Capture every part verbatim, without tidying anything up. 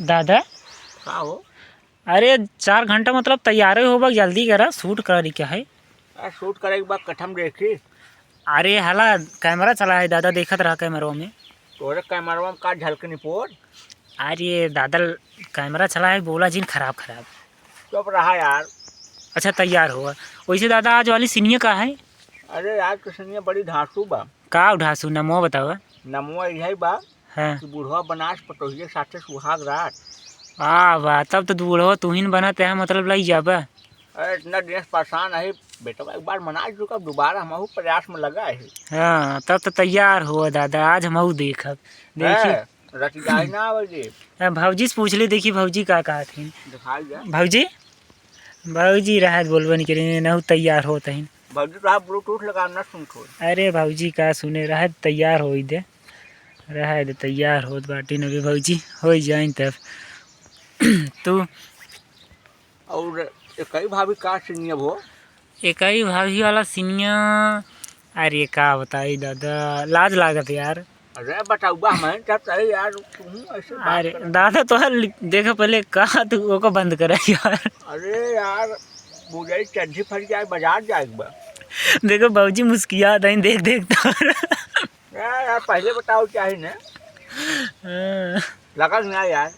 दादा। का हो? अरे, चार घंटा मतलब तैयारे होबा, जल्दी करा, शूट करी का है? आ, शूट करे के बाद कथम देखी। अरे, हला कैमरा चला है दादा, देखत रहा कैमरा में। तोरे कैमरा में का झलकनी पोर? अरे दादा, कैमरा चला है, बोला जिन खराब खराब। चुप रहा यार। अच्छा, तैयार हुआ। वैसे दादा, आज वाली सीनिया का है? अरे, आज के सीनिया बड़ी धांसू बा। का धांसू, नमवा बतावा। नमवा यही बा हाँ। कि बुढ़वा बनास पतोहिए साथे सुहाग रात। आ बा, तब तो बुढ़वा तुहिन बनत है, मतलब लई जाबा। अरे, इतना दिन से परेशान है बेटवा, एक बार मना चुका, दोबारा हमहू प्रयास में लगा है। हाँ, तब तो तैयार हो दादा, आज हमहू देखब। देखी। हैं, रतिगाई ना आवे जी। अब भौजी से पूछ ले, देखी भौजी का कहत हिन। दिखाई जा। भौजी, भौजी रहत बोलबे नहीं करी, नहू तैयार होत हिन। भौजी तो आप ब्लूटूथ लगा ना सुनत हो। अरे भौजी का सुने, रहत तैयार होई दे, रहत तैयार होत बाटिन अभी भौजी, होई जाइन तब। तू और एकई भाभी का सीनिया हो? एकई भाभी वाला सीनिया, अरे का बताई दादा, लाज लागत यार। अरे बताउबा, हम जब चाहे यार, तुम ऐसे बात अरे कर। दादा, तोहर लि-, देखो पहले कहा तू ओको बंद करे यार। अरे यार, बुझाई चड्ढी फट जाए, बाजार जाए के बा। देखो भौजी मुस्कियात है, देख देख तोहर। यार, यार, पहले बताओ चाही ना। हाँ। लगल ना यार।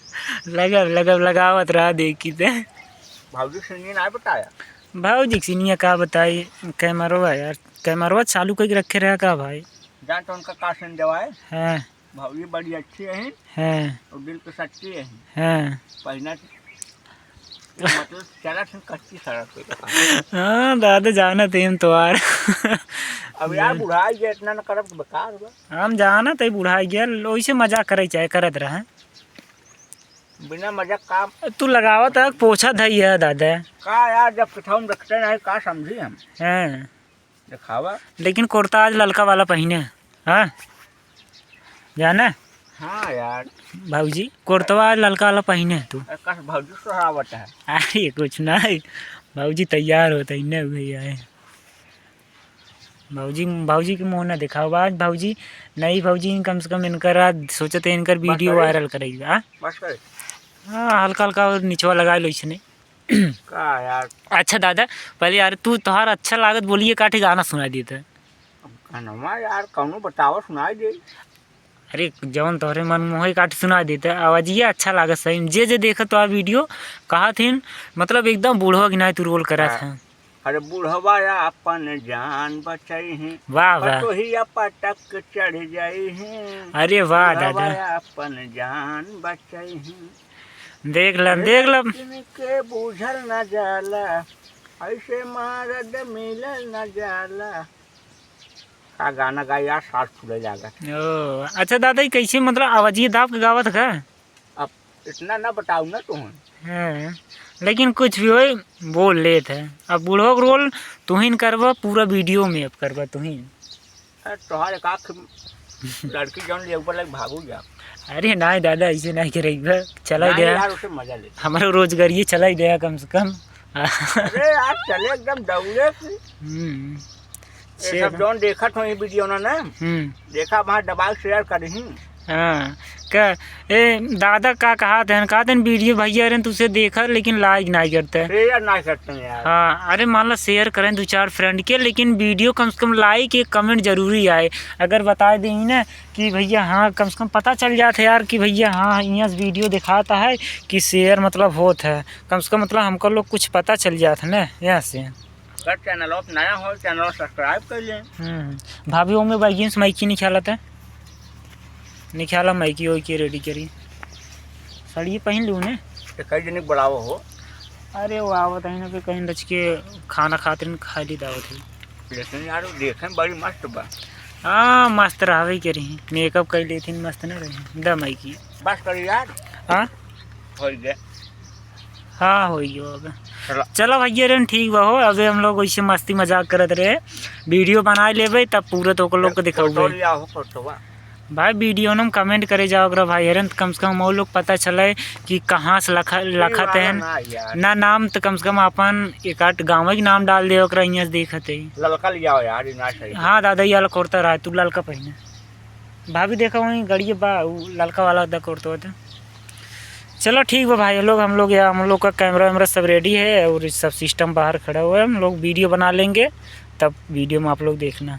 लगब, लगब, लगावत रहा, देखी ते। भौजी के सीनिया ना बताया। भौजी के सीनिया का बताई, कैमरवा यार, कैमरवा चालू करके रखे रहा का भाई? जान तो उनका का सीन देवाए? हाँ। भौजी बड़ी अच्छी है। हाँ। और दिल के सच्ची है। हाँ। पहिना मतलब चला था कच्ची सड़क पे। हाँ, दादा जानत ही हम तोहार। अब यार बुढ़ाई गया, इतना न करब तो बेकार बा। हम जानत ही बुढ़ाई गया, ओइसे मजाक करे चाहे करत रहे। बिना मजाक काम। तू लगावत है, पोछा धई है दादा। का यार, जब पिठाउन रखते नहीं, का समझी हम? हैं। दिखावा। लेकिन कुर्ता आज ललका वाला पहिने, हाँ? जाना? हाँ यार। भौजी, कुर्तवा आज ललका वाला पहिने तू। अरे, कस भौजी सोहरावत है। अरे, कुछ नहीं। भौजी तैयार होत ही, इन्ने हुए आए। भौजी, भौजी के मुँह ना दिखाओ आज। भौजी, नहीं भौजी, कम से कम इनकर आज सोचत है, इनकर बस वीडियो करे। वायरल करेगी, हाँ? बस करे। हाँ, हल्का हल्का और निचवा लगा लो इसने। का यार? अच्छा दादा, पहले यार तू, तोहार अच्छा लागत बोलिए, काठी गाना सुनाई देते। अब गानवा यार, कौनो बतावा, सुनाई दे। अरे, जवन तोहरे मन मोहे काठी सुनाई देते, आवाजिया अच्छा लागत सही में। जे जे देखत तो आ वीडियो, कहत हिन, मतलब एकदम बूढ़वा गिनाए तू रोल करत हाँ। है। अरे बुढ़वा अपन जान बचई हैं, वाह, वाह। पतोहिया पटक चढ़ जाई हैं। अरे वाह, बुढ़वा दादा। अपन जान बचई हैं। देख ल, अरे देख ल। लेकिन के बूझल न जाला, ऐसे मरद मिलल न जाला। का गाना गाई यार, सांस फूले लागत। ओ, अच्छा दादा, ई कैसे, मतलब, आवाजिए दाब के गावत का? अब इतना ना बताऊ ना तुहन। हाँ, लेकिन कुछ भी होई, बोल लेत है। अब बूढ़ो के रोल तुहिन करबा, पूरा वीडियो में अब करबा तुहिन। अरे, तोहार एक आँख लड़की जौन ले ऊपर लग भागू जा। अरे नाई दादा, ऐसे नाई करे बा। चलाई नाई दे। यार, उसे मजा ले। हमारे रोजगार ये चलाई दे कम से कम। अरे यार, चले एकदम दौड़े की। हम्म। ये से सब जौन देखत हो ये वीडियो ना, ना? हम्म। देखा, वहाँ दबा के शेयर करही। हाँ, का, ए, दादा का कहत हैं, कहत हैं वीडियो भैया रहन तुसे देखा, लेकिन लाइक नाई करते। शेयर नाई करते हैं यार। हाँ, अरे मान ला शेयर करें दो चार फ्रेंड के, लेकिन वीडियो कम से कम लाइक, एक कमेंट जरूरी आए। अगर बताए दें ना कि भैया हाँ, कम से कम पता चल जात है यार कि भैया हाँ, यहाँ से वीडियो दिखाता है कि शेयर मतलब होत है, कम से कम मतलब हमको लोग कुछ पता चल जात है ना यहाँ से। अगर चैनल आप नया हो, चैनल सब्सक्राइब कर लें। हम्म, भाभी, ओमे बैगिन से माइकी निकालत है, निकाला माइकी ओई के रेडी करी। साड़ी पहन लूँ ने। तो कई जने बुलाओ हो। अरे वो आवत है ना, फिर कहीं रच के खाना खातिर खा ली दावत है। लेकिन यार, वो देखे में बड़ी मस्त बा। हाँ, मस्त रहबे करी। मेकअप कर लेथिन, मस्त ना रही। द माइकी। बस करी यार। हाँ? हो गया। हाँ, हो गयो अब। चलो। चलो भैया रेन, ठीक बा हो, अबे हम लोग वैसे मस्ती मजाक करत रहे, वीडियो बनाए लेबे, तब पूरा तो लोग को दिखाऊबे। फोटो लिया हो, फोटो बा। भाई, वीडियो में कमेंट करे जाओ अगर भाई हरन, तो कम से कम वो लोग पता चले कि कहाँ से लखा-, ई लखत वाला हैं। ना यार। ना नाम तो कम से कम अपन एक आध गाँव के नाम डाल दे, ओकरा यहाँ से देखत है। ललका लियाओ यार, ई ना सही। हाँ दादा, ये वाला कुर्ता रहा, तू ललका पहने। भाभी देखा वहीं गड़िए बा, उ ललका वाला दा कुर्ता होता। चलो ठीक बा भाई लोग, हम लोग या, हम लोग का कैमरा वैमरा सब रेडी है और सब सिस्टम बाहर खड़ा हुआ है, हम लोग वीडियो बना लेंगे, तब वीडियो में आप लोग देखना।